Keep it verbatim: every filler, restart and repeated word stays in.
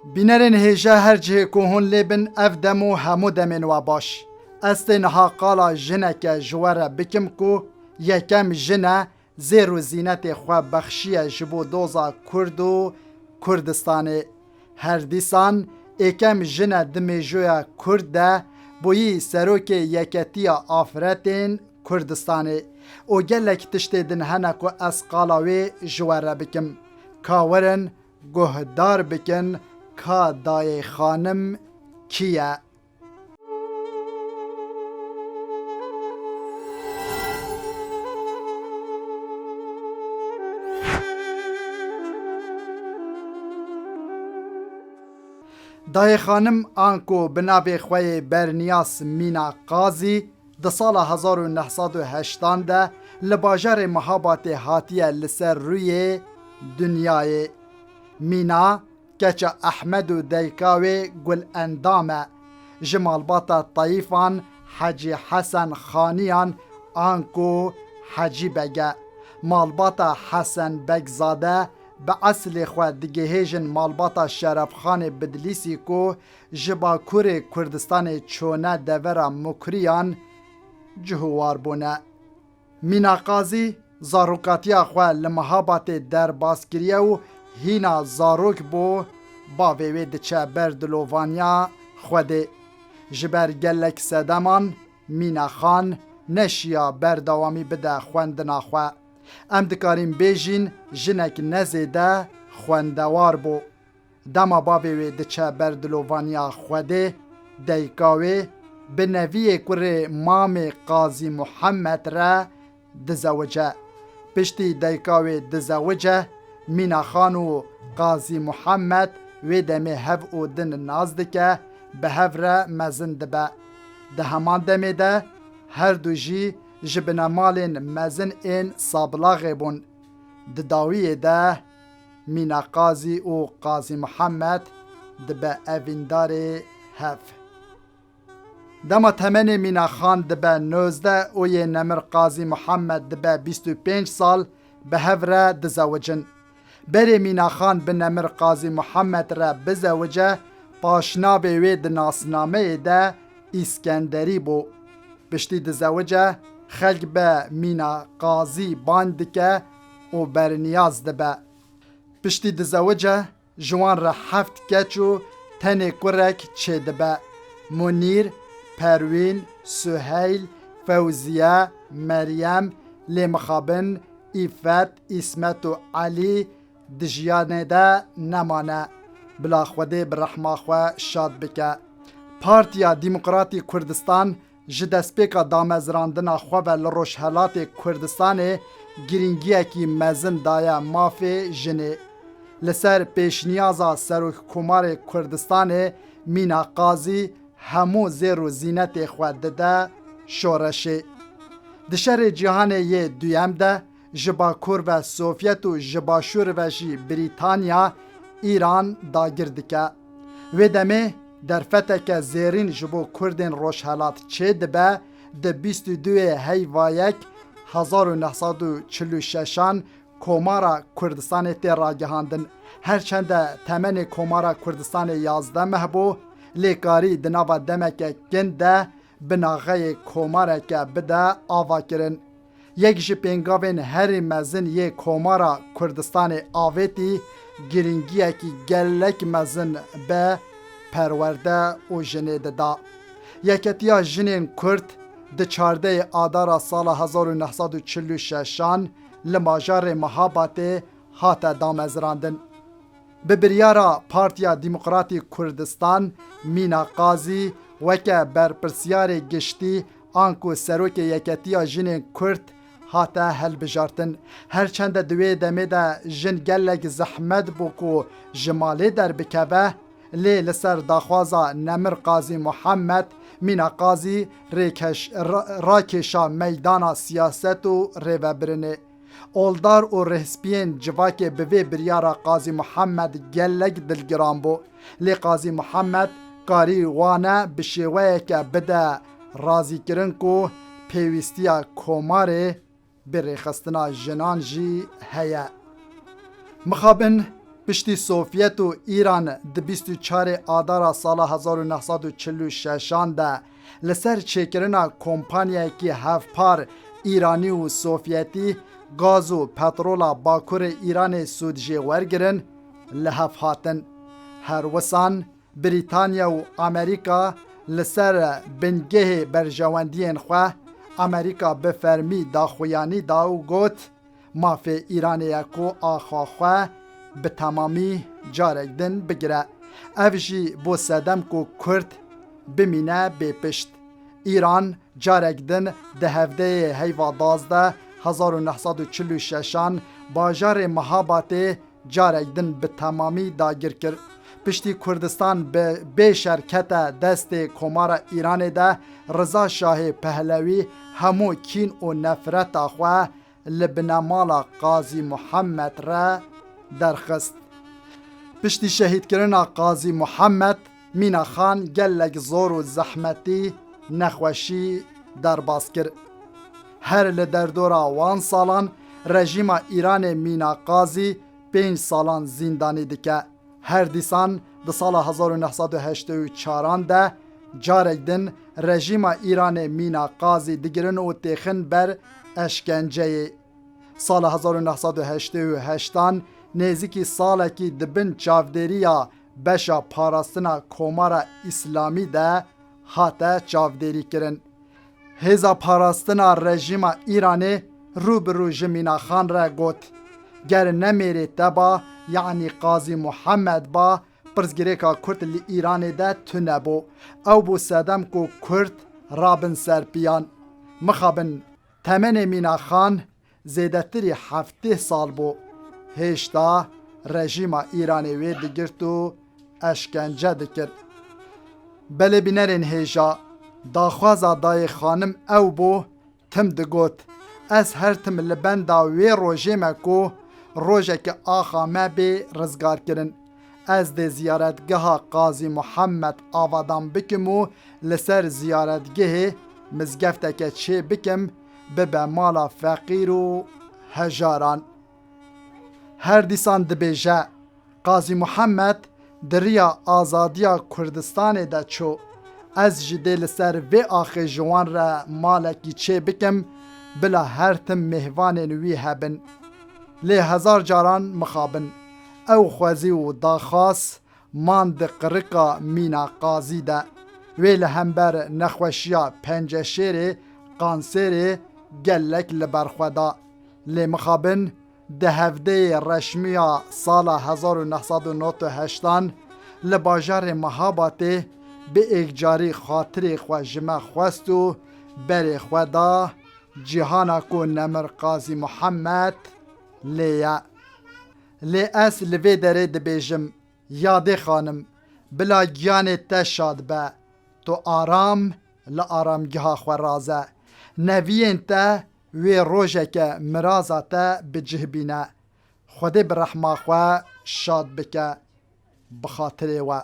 Bînerên hêja her cihê ku hûn lê bin, ev dem û hemû demên we baş. Ez tê niha qala jineke ji we re bikim ku yekem jin e, zêr û zînetê xwe bexşiye ji bo doza Kurd û Kurdistanê. Her dîsan êkem jin e di mêjoya Kurd de, bûyî serokê Yeketiya Afretên Kurdistanê û gelek tiştê din hene ku ez qala wê ji we re bikim. Ka werin guhdar bikin ka Dayê Xanim kî ye. Dayê Xanim, anku bi navê xwe yê Berniyas Mîna Qazî, di sala hezar û neh sed û heştan de li bajarê Mihabatê hatiye li ser rûyê dinyayê. Mîna, keça Ehmed û dayika wê Gulendam e. Ji malbata Tayîfan Hecî Hesen Xaniyan anku Hecî Beg e. Malbata Hesen Begzade bi eslê xwe digihêjin malbata Şerefxanê Bidlîsî ku ji bakurê Kurdistanê çûne devera Mukriyan cihûwar bûne. Mîna Qazî zarokatiya xwe li Mihabatê derbas kiriye û hîna zarok bo bavê wê diçe ber dilovaniya Xwedê. Ji ber gelek sedeman Mîna Xan neşiya berdewamî bide xwendina xwe. Em dikarîn bêjîn jinek ne zêde xwendewar bû. Dema bavê wê diçe ber dilovaniya Xwedê, dayika wê bi neviyê kurê Mamê Qazî Muhammed re dizewice. Piştî dayika wê dizewice, Mîna Xan û Qazî Muhammed wê demê hev û din nas dike, bi hev re mezin dibe. Di heman demê de her du jî ji binemalên mezin ên Sablaxê bûn. Di dawiyê de Mîna Qazî û Qazî Mihemed dibe evîndarê hev. Dema temenê Mîna Xan dibe nozdeh û yê nemir Qazî Mihemed dibe bîst û pênc sal, bi hev re dizewicin. Berê Mîna Xan bi nemir Qazî Mihemed re bizewice, paşnavê wê di nasnameyê de Îskenderî bû. Piştî dizewice, xelk be Mîna Qazî bang dike û berniyaz dibe. Piştî dizewice, ji wan re heft keç û tenê kurek çêdibe: Munîr, Perwîn, Suheyl, Fewziye, Meryem, lê mixabin Îfet, Îsmet û Elî di jiyanê de nemane. Bila Xwedê bi rehma xwe şad bike. Partiya Demokratî Kurdistan ji destpêka damezrandina xwe ve li Rojhelatê Kurdistanê girîngiyekî mezin daye mafê jinê. Li ser pêşniyaza Serokkomarê Kurdistanê Mîna Qazî hemû zêr û zînetê xwe dide şoreşê. Di şerê cîhanê yê duyem de ji bakur ve Sovyet û ji başûr ve jî Brîtanya Îran dagir dike. Wê demê derfeteke zêrîn ji bo Kurdên Rojhelat çêdibe, di bîst û duyê Heyva yek hezar û neh sed û çil û şeşan Komara Kurdistanê tê ragihandin. Her çende temenê Komara Kurdistanê yazdeh meh bû, lê karî di nava demeke kin de binaxeyê komareke bide avakirin. Yek ji pêngavên herî mezin yê Komara Kurdistanê avêtî girîngiyekî gelek mezin bi perwerde û jinê dida. Yeketiya Jinên Kurd di çardehê Adara sala hezar û neh sed û çil û şeşan li bajarê Mihabatê hate damezrandin. Bi biryara Partiya Demokratî Kurdistan, Mîna Qazî weke berpirsiyarê giştî anku serokê Yeketiya Jinên Kurd hate hilbijartin. Her çende di wê demê de jin gelek zehmet bû ku ji malê derbikeve, lê li ser daxwaza nemir Qazî Muhammed, Mîna Qazî rêkeş-, ra-, rakêşa meydana siyaset û rêvebirinê. Oldar û rihspiyên civakê bi vê biryara Qazî Muhammed gelek dilgiran bû. Lê Qazî Muhammed karî wane bi şêweyeke bide razîkirin ku pêwîstiya komarê bi rêxistina jinan jî heye. Mixabin Piştî Sovyet û Îran di bîst û çarê Adara sala hezar û neh sed û çil û şeşan de li ser çêkirina kompanyayekî hevpar Îranî û Sovyetî gaz û petrola Bakurê Îranê sûd jê wergirin, li hev hatin. Her wisan Brîtanya û Amerîka li ser bingehê berjewendiyên xwe, Amerîka bi fermî daxuyanî da û got, mafê Îranê ye ku axa xwe bi temamî carek din bigire. Ev jî bû sedem ku Kurd bimîne bê pişt. Îran carek din di hevdeyê heyva dazdeh hezar û neh sed û çil û şeşan bajarê Mehabatê carek din bi temamî dagir kir. Piştî Kurdistan bi bê şer kete destê Komara Îranê de, Riza Şahê Pehlewî hemû kîn û nefreta xwe li binemala Qazî Muhammed re derxist. Piştî şehîdkirina Qazî Muhammed, Mîna Xan gelek zor û zehmetî, nexweşî derbas kir. Her li derdora wan salan rejîma Îranê Mîna Qazî pênc salan zîndanî dike. Her dîsan di sala hezar û neh sed û heştê û çaran de carek din rejîma Îranê Mîna Qazî digirin û têxin ber eşkenceyê. Sala hezar û neh sed û heştê û heştan nêzîkî salekî di bin çavdêriya beşa parastina Komara Îslamî de hate çavdêrî kirin. Hêza parastina rejîma Îranê rû bi rû ji Mîna Xan re got, ger ne mêrê te ba, yanî Qazî Muhammed ba, pirsgirêka Kurd li Îranê de tune bû. Ew bû sedem ku Kurd rabin ser piyan. Mixabin, temenê Mîna Xan zêdetirî heftê sal bû. Hêşta rejîma Îranê wê digirt û eşkence dikir. Belê bînerên hêja, daxwaza dayê xanim ew bû, tim digot, ez her tim li benda wê rojê me ku rojeke axa me bê rizgarkirin. Ez dê ziyaretgeha Qazî Muhammed avadan bikim û li ser ziyaretgehê mizgefteke çê bikim, bibe mala feqîr û hejaran. Her dîsan dibêje, Qazî Muhammed di riya azadiya Kurdistanê de çû. Ez jî dê li ser vê axê ji wan re malekî çê bikim, bila her tim mêhvanên wî hebin. Lê hezar caran mixabin. Ew xwezî û daxwaz man di qirika Mîna Qazî de. Wê li hember nexweşiya penceşêrê, kanserê gelek li ber xwe da. Lê mixabin di hevdeyê reşmiya sala hezar û neh sed û nod û heştan li bajarê Mehabatê bi êkcarî xatirê xwe ji me xwest û berê xwe da cîhana ku nemir Qazî Muhammed lê ye. Lê ez li vê derê dibêjim, Yadê xanim, bila giyanê te şad be, tu aram li aramgeha xwe raze. Neviyên te wê rojeke miraza te bi cih bîne. Xwedê bi rehma xwe şad bike. Bi xatirê we.